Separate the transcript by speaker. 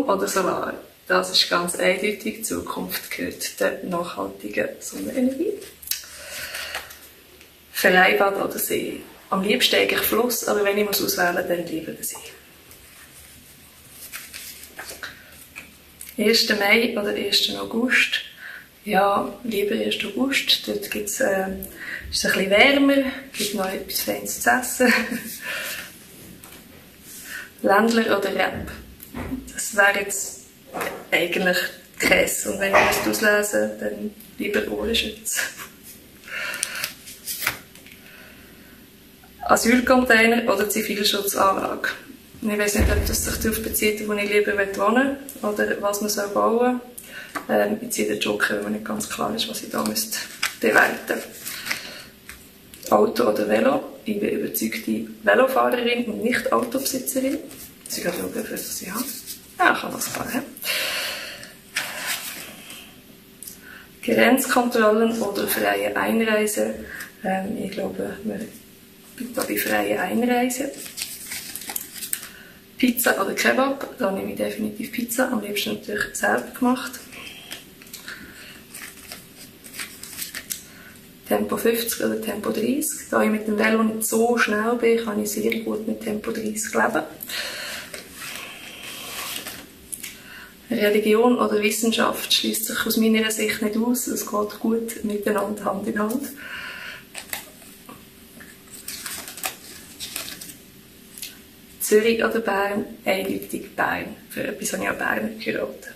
Speaker 1: Strom oder Solar? Das ist ganz eindeutig. Die Zukunft gehört der nachhaltigen Sonnenenergie. Freibad oder See? Am liebsten eigentlich Fluss, aber wenn ich auswählen muss, dann lieber den See. 1. Mai oder 1. August? Ja, lieber 1. August. Dort ist es ein bisschen wärmer, gibt noch etwas Feines zu essen. Ländler oder Rap? Das wäre jetzt eigentlich Käse. Und wenn ich das auslese, dann lieber Ohrenschütz. Asylcontainer oder Zivilschutzanlage? Ich weiss nicht, ob das sich darauf bezieht, wo ich lieber wohnen will oder was man bauen soll. Ich ziehe den Joker, wenn mir nicht ganz klar ist, was ich da bewerten müsste. Auto oder Velo? Ich bin überzeugte Velofahrerin und nicht Autobesitzerin. Ich kann schauen, was ich habe. Ja, ich kann das fahren. Grenzkontrollen oder freie Einreise? Ich glaube, wir sind da bei freie Einreise. Pizza oder Kebab? Da nehme ich definitiv Pizza, am liebsten natürlich selber gemacht. Tempo 50 oder Tempo 30. Da ich mit dem Velo nicht so schnell bin, kann ich sehr gut mit Tempo 30 leben. Religion oder Wissenschaft schließt sich aus meiner Sicht nicht aus. Es geht gut miteinander, Hand in Hand. Zürich oder Bern? Eindeutig Bern. Für etwas habe ich auch Bern geheiratet.